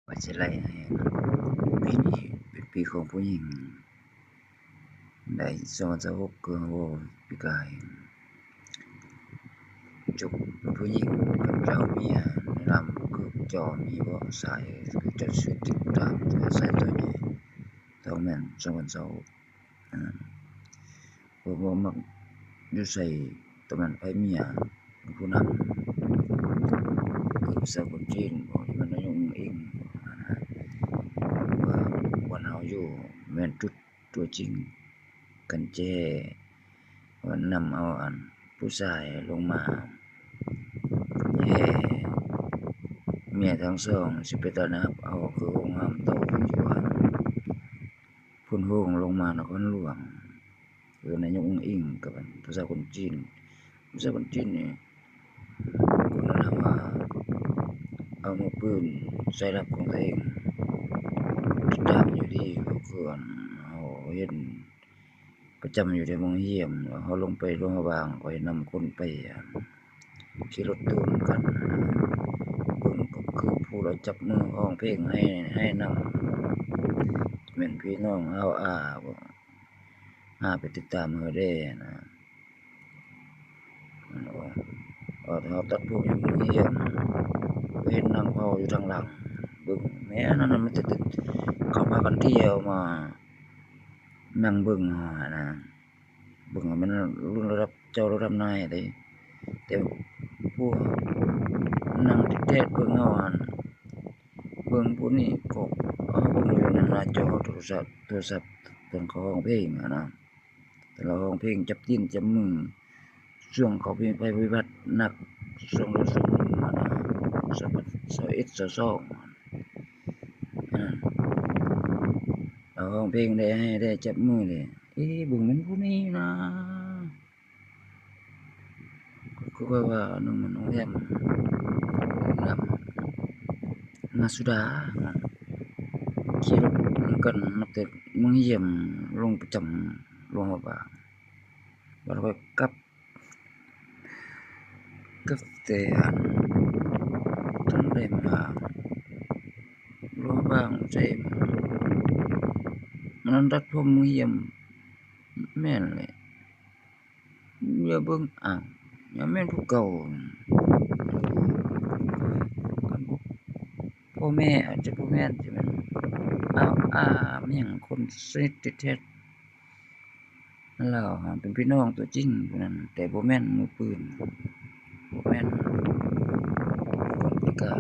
ວ່າຊິໄລ່ໃຫ້ ປີນີ້ເປັນປີຂອງຜູ້ຍິງ ໄດ້ສອງພັນຊາວຫົກ ຄືເຮົາເວົ້າປີກາຍ ຈຸກຜູ້ຍິງເພິ່ນເຈົ້າເມຍ ແນະນຳຄືເຈົ້າມີບໍ່ສາຍ ຄືເຈົ້າຊື່ຕິດຕາມສາຍໂຕໃຫຍ່ ຕ້ອງແມ່ນສອງພັນຊາວຫົກ ອາ ເພາະວ່າມັກຢູ່ໃສຕອນນັ້ນໃຜເມຍເປັນຜູ້ນຳ ຄືສາວຄົນຈີນບໍ່ ທີ່ວ່ານາຍົກອຸ້ງອິງ ວ່າບ່ອນເຮົາຢູ່ແມ່ນຈຸດຕົວຈິງກັນແຈ້ ວ່ານຳເອົາອັນຜູ້ຊາຍລົງມາແຫ່ເມຍທັງສອງຊິໄປຕ້ອນຮັບເອົາ ຄືໂຮງຮາມໂຕຢູ່ອັນ ພຸ້ນໂຮງລົງມານະຄອນຫຼວງ ຄືນາຍົກອຸ້ງອິງກັບອັນຜູ້ສາວຄົນຈີນ ຜູ້ສາວຄົນຈີນນີ້ ຄົນນັ້ນວ່າເອົາມືປືນໃສ່ລັບຂອງຕົວເອງ ຕິດຕາມຢູ່ດີ ກໍຄືອັນເຮົາເຫັນປະຈຳຢູ່ໃນໂຮງຮຽນ ເຮົາລົງໄປຫຼວງພະບາງ ຂ້ອຍນຳຄົນໄປ ຂີ່ລົດຕູ້ນຳກັນ ເບິ່ງກໍຄືຜູ້ລາວຈັບມືຮ້ອງເພງໃຫ້ ໃຫ້ນຳ ແມ່ນພີ່ນ້ອງເຮົາອາບໍ່ ອາໄປຕິດຕາມເຮົາແດ່ນະ ເຮົາຕັດຜົມຢູ່ໂຮງຮຽນ ເຫັນນັ່ງເຝົ້າຢູ່ທາງຫຼັງ ເບິ່ງແມ່ນອັນນັ້ນມັນຈະເຂົ້າພາກັນທ່ຽວມານັ່ງເບິ່ງເຮົາຫັ້ນນະ ເບິ່ງວ່າແມ່ນລຸ້ນລະດັບເຈົ້າລະດັບນາຍເດ້ ແຕ່ຜູ້ນັ່ງຕິດແທດເບິ່ງເຮົາຫັ້ນ ເບິ່ງຜູ້ນີ້ກໍເອົາເບິ່ງຢູ່ໃນໜ້າຈໍໂທລະສັບ ໂທລະສັບເພິ່ນກໍຮ້ອງເພງຫັ້ນນະ ແຕ່ລາວຮ້ອງເພງຈັບຕີນຈັບມື ຊ່ວງເຂົາມີໄພພິບັດໜັກ ຊ່ວງລະສົງຫັ້ນນະ ສອງພັນຊາວເອັດ ຊາວສອງ ອາ ລາວຮ້ອງເພງໄດ້ໄຫ້ໄດ້ຈັບມືເດ້ ເອີ ເບິ່ງແມ່ນຜູ້ນີ້ນາ. ຄືຂ້ອຍວ່າໜຶ່ງມັນໂຮງແຮມ ໂຮງແຮມມາສຸດາ ຂີ່ລົດນຳກັນນັບແຕ່ເມືອງຮຽມລົງປະຈຳຫຼວງພະບາງ ບາດຂ້ອຍກັບ ກັບແຕ່ອັນ ທັນໄດ້ມາຫຼວງພະບາງໃສ ມັນດັດຜົມເມືອງຮຽມ ແມ່ນແຫຼະ. ເມື່ອເບິ່ງ ອ້າວ ຍັງແມ່ນຜູ້ເກົ່າ ຄັນບໍ່ ພໍ່ແມ່ອາດຈະບໍ່ແມ່ນ ຊິແມ່ນ ອ້າວ ອາ ແມ່ນຫຍັງ ຄົນສະໜິດຕິດແທດ ລາວຫັ້ນເປັນພີ່ນ້ອງຕົວຈິງຜູ້ນັ້ນ ແຕ່ບໍ່ແມ່ນມືປືນ ບໍ່ແມ່ນຄົນພິການ